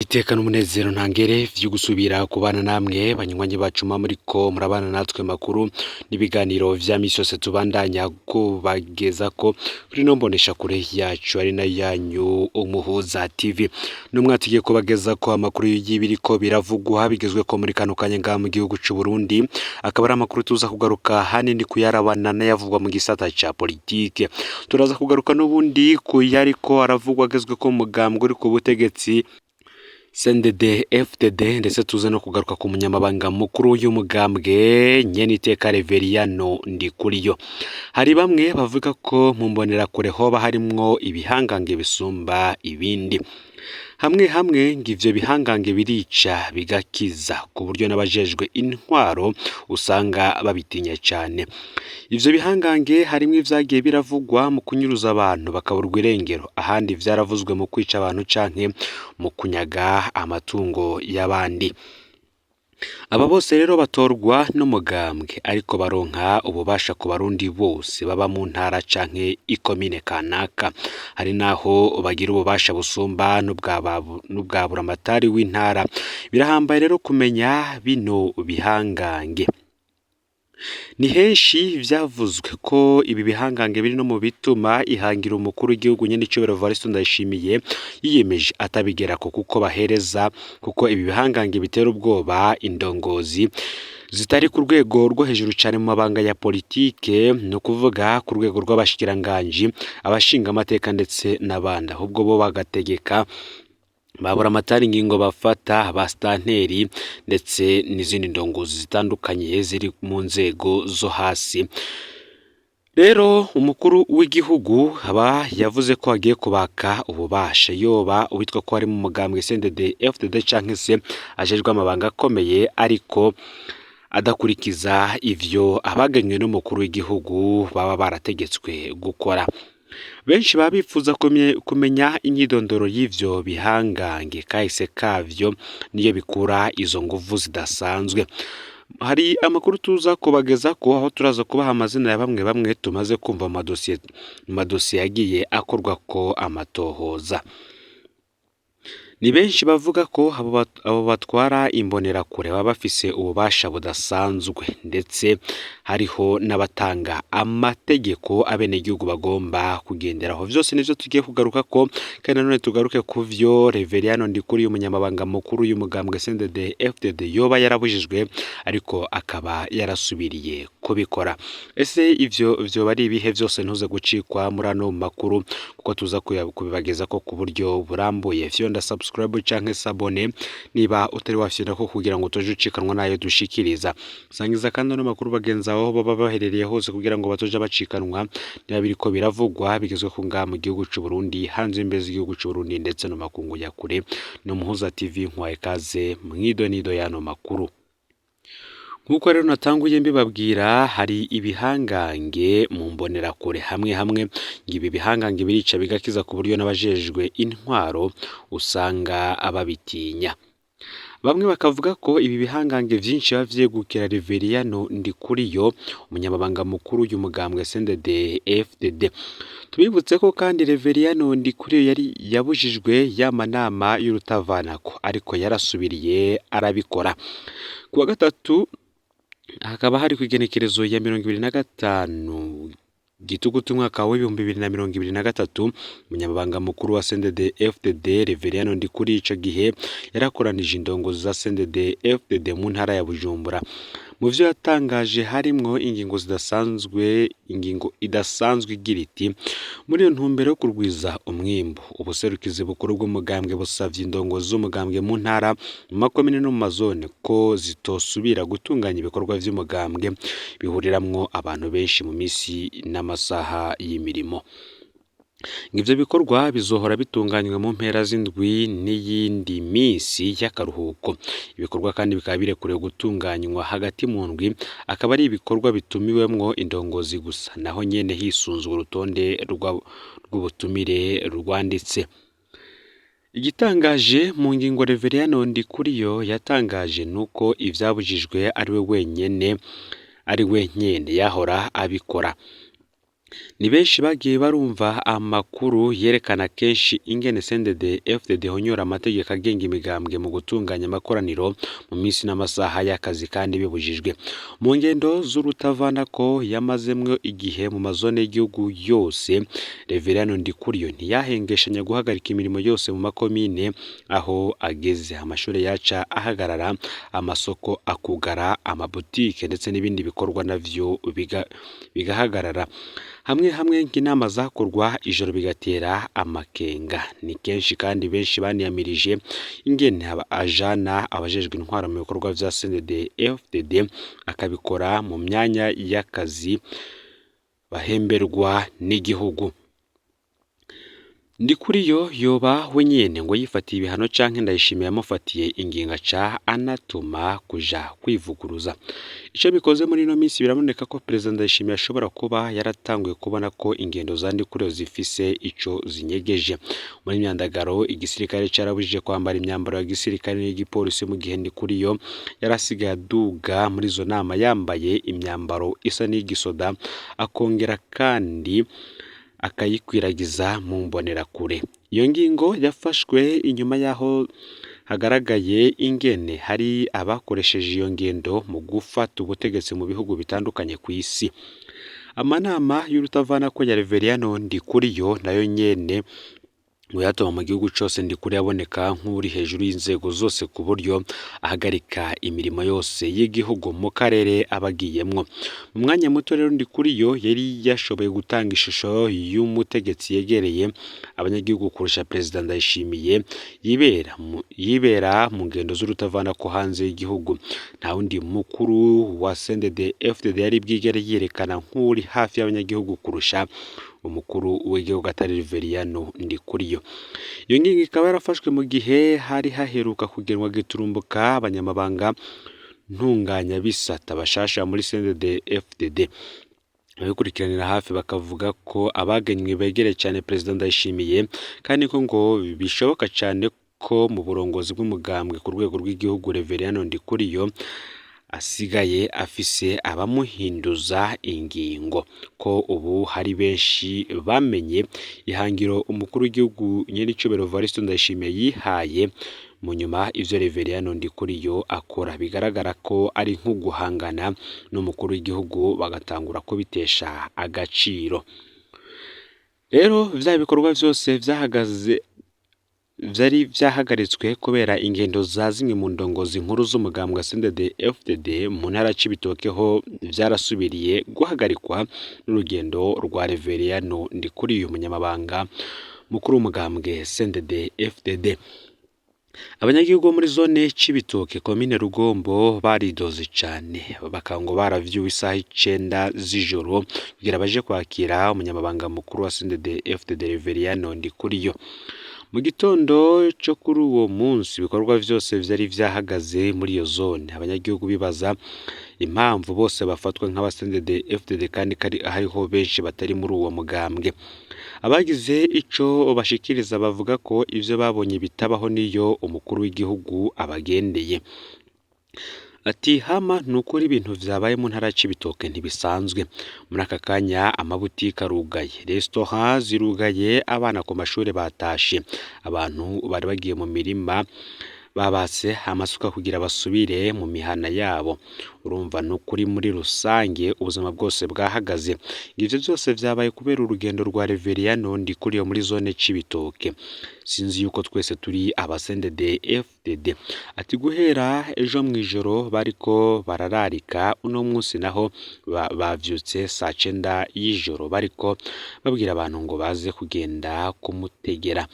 Iteka n'umunezero ntangere vyo gusubira kubana namwe banywanyi bacu muba muriko murabana natwe makuru n'ibiganiro vya misi yose tubandanya kubagezako kuri ino mboneshakure yacu ari nayo yanyu Umuhuza TV. N'umwe tugiye kubagezako amakuru y'ibiriko biravugwa bigezweko muri kano kanya ngaha mu gihugu c'u Burundi, akaba ari amakuru tuza kugaruka hanini kuyarabana n'ayavugwa mu gisata ca politike. Turaza kugaruka n'ubundi kuyariko aravugwa agezweko mu mugambwe uri ku butegetsi CNDD FDD, ndetse tuze no kugaruka ku munyamabanga mukuru y'umugambwe nyeniteka Reveriyano Ndikuriyo. Hari bamwe bavuga ko mu mbonerakure hoba harimwo ibihangange bisumba ibindi. Hamwe hamwe ngo ivyo bihangange birica bigakiza ku buryo n'abajejwe intwaro usanga babitinya cane. Ivyo bihangange harimwo ivyagiye biravugwa mu kunyuruza abantu bakaburwa irengero, ahandi vyaravuzwe mu kwica abantu canke mu kunyaga amatungo y'abandi. Aba bose rero batorwa n'umugambwe ariko baronka ububasha ku barundi bose baba mu ntara canke ikomine kanaka. Hari naho bagira ububasha busumba n'ubwa buramatari w'intara. Birahambaye rero kumenya bino bihangange. Ni henshi vyavuzwe ko ibi bihangange biri no mu bituma ihangira umukuru w'igihugu nyenicubahiro Evariste Ndayishimiye yiyemeje atabigerako, kuko bahereza kuko ibi bihangange bitera ubwoba indongozi zitari ku rwego rwo hejuru cane mu mabanga ya politike, ni ukuvuga ku rwego rw'abashikiranganji, abashingamateka ndetse n'abandi, ahubwo bo bagategeka babura amatari ingingo bafata ba sitanteri ndetse n'izindi ndongozi zitandukanye ziri mu nzego zo hasi. Rero umukuru w'igihugu aba yavuze ko agiye kubaka ububasha, yoba uwitwa ko ari mu mugambwe CNDD FDD canke se ajejwe amabanga akomeye ariko adakurikiza ivyo abagenywe n'umukuru w'igihugu baba barategetswe gukora. Benshi baba bifuza kumenya imyidondoro y'ivyo bihangange, kahise kavyo niyo bikura izo nguvu zidasanzwe. Hari amakuru tuza kubagezako aho turaza kubaha amazina ya bamwe bamwe tumaze kumva mu madosiye yagiye akorwako amatohoza. Ni benshi bavuga ko abo batwara imbonerakure baba bafise ububasha budasanzwe, ndetse hariho n'abatanga amategeko abenegihugu bagomba kugenderaho. Vyose nivyo tugiye kugarukako, kandi nanone tugaruke ku vyo Reveriyano Ndikuriyo umunyamabanga mukuru y'umugambwe CNDD FDD yoba yarabujijwe ariko akaba yarasubiriye kubikora. Ese ivyo vyoba ari ibihe? Vyose ntuze gucikwa muri ano makuru kuko tuza kubibagezako ku buryo burambuye. Fyonda subscribe canke s'abonner niba utari wafyondako kugira ngo utoje ucikanwa nayo dushikiriza. Sangiza kandi ano makuru bagenzi aho baba baherereye hose kugira ngo batoje bacikanwa niba biriko biravugwa bigezweho ngaha mu gihugu c'u Burundi, hanze y'imbibe z'igihugu c'u Burundi ndetse no mu makungu ya kure. Ni Umuhuza TV nkwaye ikaze mw'idonido y'ano makuru. Nk'uko rero natanguye mbibabwira, hari ibihangange mu mbonerakure hamwe hamwe ngo ibi bihangange birica bigakiza ku buryo n'abajejwe intwaro usanga babitinya. Bamwe bakavuga ko ibi bihangange vyinshi biba vyegukira Reveriyano Ndikuriyo umunyamabanga mukuru y'umugambwe CNDD FDD. Tubibutse ko kandi Reveriyano Ndikuriyo yari yabujijwe ya manama y'urutavanako ariko yarasubiriye arabikora. Kuwa gatatu hakaba hari kw'igenekerezo ya 25 Gitugutu umwaka w'2023, umunyamabanga mukuru wa CNDD FDD Reveriyano Ndikuriyo ico gihe yarakoranije indongozi za CNDD FDD mu ntara ya Bujumbura. Mu vyo yatangaje harimwo ingingo zidasanzwe, ingingo idasanzwe igira iti: muri iyo ntumbero yo kurwiza umwimbu, ubuserukizi bukuru bw'umugambwe busavye indongozi z'umugambwe mu ntara, mu makomine no mu mazone ko zitosubira gutunganya ibikorwa vy'umugambwe bihuriramwo abantu benshi mu misi n'amasaha y'imirimo. Ivyo bikorwa bizohora bitunganywa mu mpera z'indwi n'iyindi misi y'akaruhuko. Ibikorwa kandi bikaba birekuriwe gutunganywa hagati mu ndwi, akaba ari ibikorwa bitumiwemwo indongozi gusa, naho nyene hisunzwe urutonde rw'ubutumire rwanditse. Igitangaje mu ngingo Reveriyano Ndikuriyo yatangaje nuko ivyabujijwe ari we wenyene, ari we nyene yahora abikora. Ni benshi bagiye barumva amakuru yerekana kenshi ingene CNDD FDD ihonyora amategeko agenga imigambwe mu gutunganya amakoraniro mu minsi n'amasaha y'akazi kandi bibujijwe. Mu ngendo z'urutavanako yamazemwo igihe mu mazone y'igihugu yose, Reveriyano Ndikuriyo ntiyahengeshanya guhagarika imirimo yose mu makomine aho ageze. Amashure yaca ahagarara, amasoko akugara, amabutike ndetse n'ibindi bikorwa navyo bigahagarara. Hamwe hamwe nk'inama zakorwa ijoro bigatera amakenga. Ni kenshi kandi benshi baniyamirije ingene ajana abajejwe intwaro mu bikorwa vya CNDD FDD akabikora mu myanya y'akazi bahemberwa n'igihugu. Ndikuriyo yoba we nyene ngo yifatiye ibihano canke Ndayishimiye yamufatiye ingingo aca anatuma kuja kwivuguruza. Ico bikoze muri ino minsi biraboneka ko Perezida Ndayishimiye ashobora kuba yaratanguye kubona ko ingendo za Ndikuriyo zifise ico zinyegeje. Muri myandagaro igisirikare carabujije kwambara imyambaro ya gisirikare n'igipolisi mu gihe Ndikuriyo yarasigaye aduga muri izo nama yambaye imyambaro isa n'igisoda, akongera kandi akayikwiragiza mu mbonerakure. Iyo ngingo yafashwe inyuma y'aho hagaragaye ingene hari abakoresheje iyo ngendo mu gufata ubutegetsi mu bihugu bitandukanye kw'isi. Amanama y'urutavanako ya Reveriyano Ndikuriyo nayo nyene ngo yatuma mu gihugu cose Ndikuriyo aboneka nk'uri hejuru y'inzego zose ku buryo ahagarika imirimo yose y'igihugu mu karere aba agiyemwo. Mu mwanya muto rero Ndikuriyo yari yashoboye gutanga ishusho y'umutegetsi yegereye abanyagihugu kurusha Perezida Ndayishimiye yibera mu ngendo z'urutavanako hanze y'igihugu. Nta wundi mukuru wa CNDD FDD yari bwigere yerekana nk'uri hafi y'abanyagihugu kurusha umukuru w'igihugu atari Reveriyano Ndikuriyo. Iyo ngingo ikaba yarafashwe mu gihe hari haheruka kugenwa giturumbuka abanyamabanga ntunganyabisata bashasha muri CNDD FDD. Ababikurikiranira hafi bakavuga ko abagenywe begereye cane Perezida Ndayishimiye kandi ko ngo bishoboka cane ko mu burongozi bw'umugambwe ku rwego rw'igihugu Reveriyano Ndikuriyo asigaye afise abamuhinduza ingingo, ko ubu hari benshi bamenye ihangiro umukuru w'igihugu nyenicubahiro Evariste Ndayishimiye yihaye. Mu nyuma ivyo Reveriyano Ndikuriyo akora bigaragara ko ari nk'uguhangana n'umukuru w'igihugu bagatangura kubitesha agaciro. Rero vya bikorwa vyose vyahagaze vyari vyahagaritswe kubera ingendo za zimwe mu ndongozi nkuru z'umugambwe CNDD FDD mu ntara Cibitoke ho vyarasubiriye guhagarikwa n'urugendo rwa Reveriyano Ndikuriyo umunyamabanga mukuru w'umugambwe CNDD FDD. Abanyagihugu bo muri zone Cibitoke komine Rugombo baridoze cane, bakaba ngo baravyuwe isaha 9 z'ijoro kugira baje kwakira umunyamabanga mukuru wa CNDD FDD Reveriyano Ndikuriyo. Mu gitondo co kuri uwo munsi ibikorwa vyose vyari vyahagaze muri iyo zone, abanyagihugu bibaza impamvu bose bafatwa nk'aba CNDD FDD kandi hariho benshi batari muri uwo mugambwe. Abagize ico bashikiriza bavuga ko ivyo babonye bitabaho niyo umukuru w'igihugu abagendeye. Ati hama nukuri ibintu vyabaye mu ntara Cibitoke ntibisanzwe. Muri aka kanya amabutike arugaye, restaurant zirugaye, abana ku mashure batashe, abantu bari bagiye mu mirima babatse amasuka kugira basubire mu mihana yabo. Urumva nukuri muri rusange ubuzima bwose bwahagaze. Ivyo vyose vyabaye kubera urugendo rwa Reveriyano Ndikuriyo muri zone Cibitoke. Sinzi yuko twese turi aba CNDD FDD. Ati guhera ejo mw'ijoro bariko barararika, uno munsi naho bavyutse saa 9 y'ijoro bariko babwira abantu ngo baze kugenda kumutegera.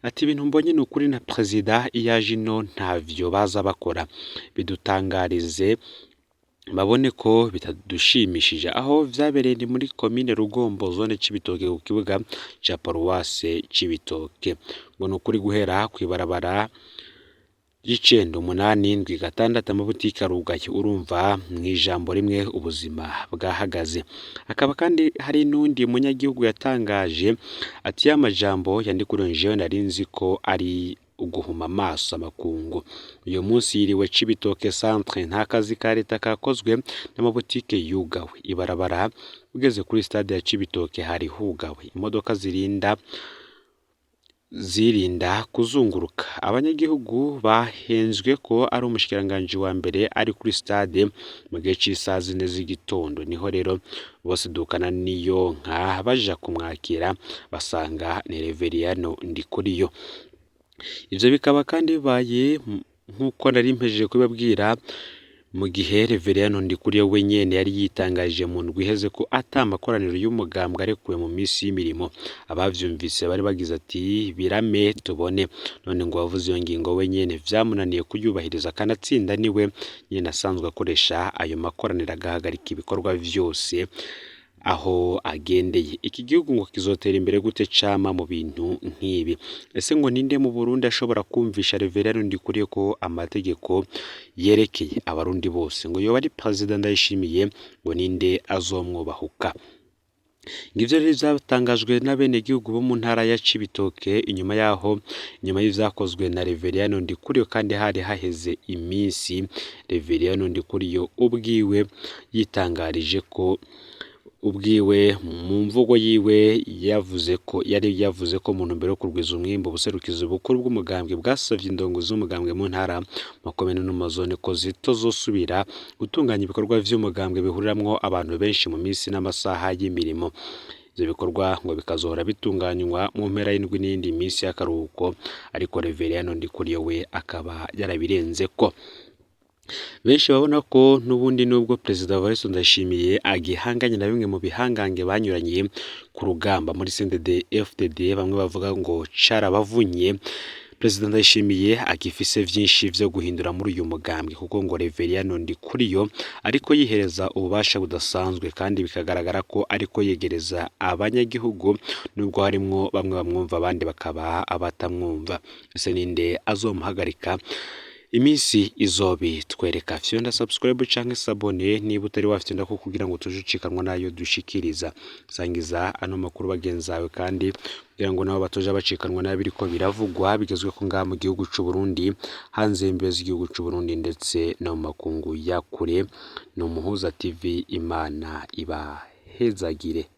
Ati ibintu mbonye ni ukuri na Perezida iyo aje ino ntavyo baza bakora, bidutangarize babone ko bitadushimishije. Aho vyabereye ni muri komine Rugombo zone Cibitoke ku kibuga ca paruwase Cibitoke. Ngo ni ukuri guhera kw'ibarabara ry'icenda 8 7 6 amabutike arugaye. Urumva mw'ijambo rimwe ubuzima bwahagaze. Hakaba kandi hari n'undi munyagihugu yatangaje ati ya majambo ya Ndikuriyo jewe nari nzi ko ari uguhuma amaso amakungu. Uyu munsi yiriwe Cibitoke centre, nta kazi ka leta kakozwe n'amabutike yugawe. Ibarabara ugeze kuri stade ya Cibitoke hari hugawe, imodoka zirinda kuzunguruka. Abanyagihugu bahenzwe ko ari umushikiranganji wa mbere ari kuri stade mu gihe c'isaha 4 z'igitondo. Niho rero bose dukana niyo nka baja kumwakira basanga ni Reveriyano Ndikuriyo. Ivyo bikaba kandi bibaye nk'uko nari mpejeje kubibabwira, mu gihe Reveriyano Ndikuriyo we nyene yari yitangaje mu ndwi iheze ko ata makoraniro y'umugambwe arekuwe mu misi y'imirimo. Abavyumvise bari bagize ati birame tubone. None ngo uwavuze iyo ngingo we nyene vyamunaniye kuyubahiriza, kanatsinda niwe nyene asanzwe akoresha ayo makoraniro agahagarika ibikorwa vyose aho agendeye. Iki gihugu ngo kizotera imbere gute cama mu bintu nk'ibi? Ese ngo ninde mu Burundi ashobora kumvisha Reveriyano Ndikuriyo ko amategeko yerekeye abarundi bose? Ngo yoba ari Perezida Ndayishimiye, ngo ninde azomwubahuka? Ngivyo rero vyatangajwe n'abenegihugu bo mu ntara ya Cibitoke inyuma yaho, inyuma y'ivyakozwe na Reveriyano Ndikuriyo, kandi hari haheze iminsi Reveriyano Ndikuriyo ubwiwe yitangarije ko ubwiwe mu mvugo yiwe yavuze ko yari yavuze ko mu ntumbero yo kurwiza umwimbu, ubuserukizi bukuru bw'umugambwe bwasavye indongozi z'umugambwe mu ntara, makomine no mu mazone ko zitozosubira gutunganya ibikorwa vy'umugambwe bihuriramwo abantu benshi mu minsi n'amasaha y'imirimo. Ivyo bikorwa ngo bikazohora bitunganywa mu mpera y'indwi n'iyindi minsi y'akaruhuko, ariko Reveriyano Ndikuriyo we akaba yarabirenzeko. Benshi babona ko n'ubundi nubwo Perezida Evariste Ndayishimiye agihanganye na bimwe mu bihangange banyuranye ku rugamba muri CNDD FDD, bamwe bavuga ngo carabavunye, Perezida Ndayishimiye agifise vyinshi vyo guhindura muri uyu mugambwe, kuko ngo Reveriyano Ndikuriyo ariko yihereza ububasha budasanzwe, kandi bikagaragara ko ariko yegereza abanyagihugu, nubwo harimwo bamwe bamwumva abandi bakaba abatamwumva. Ese ninde azomuhagarika? Iminsi izobitwereka. Fyonda subscribe canke s'abonner niba utari wafyonda ko kugira ngo tuje ucikanwa nayo dushikiriza. Sangiza ano makuru bagenzi bawe kandi kugira ngo nabo batoja bacikanwa n'abiriko biravugwa bigezweko ngaha mu gihugu c'u Burundi, hanze y'imbibe z'igihugu c'u Burundi ndetse no mu makungu ya kure. Ni Umuhuza TV, Imana ibahezagire.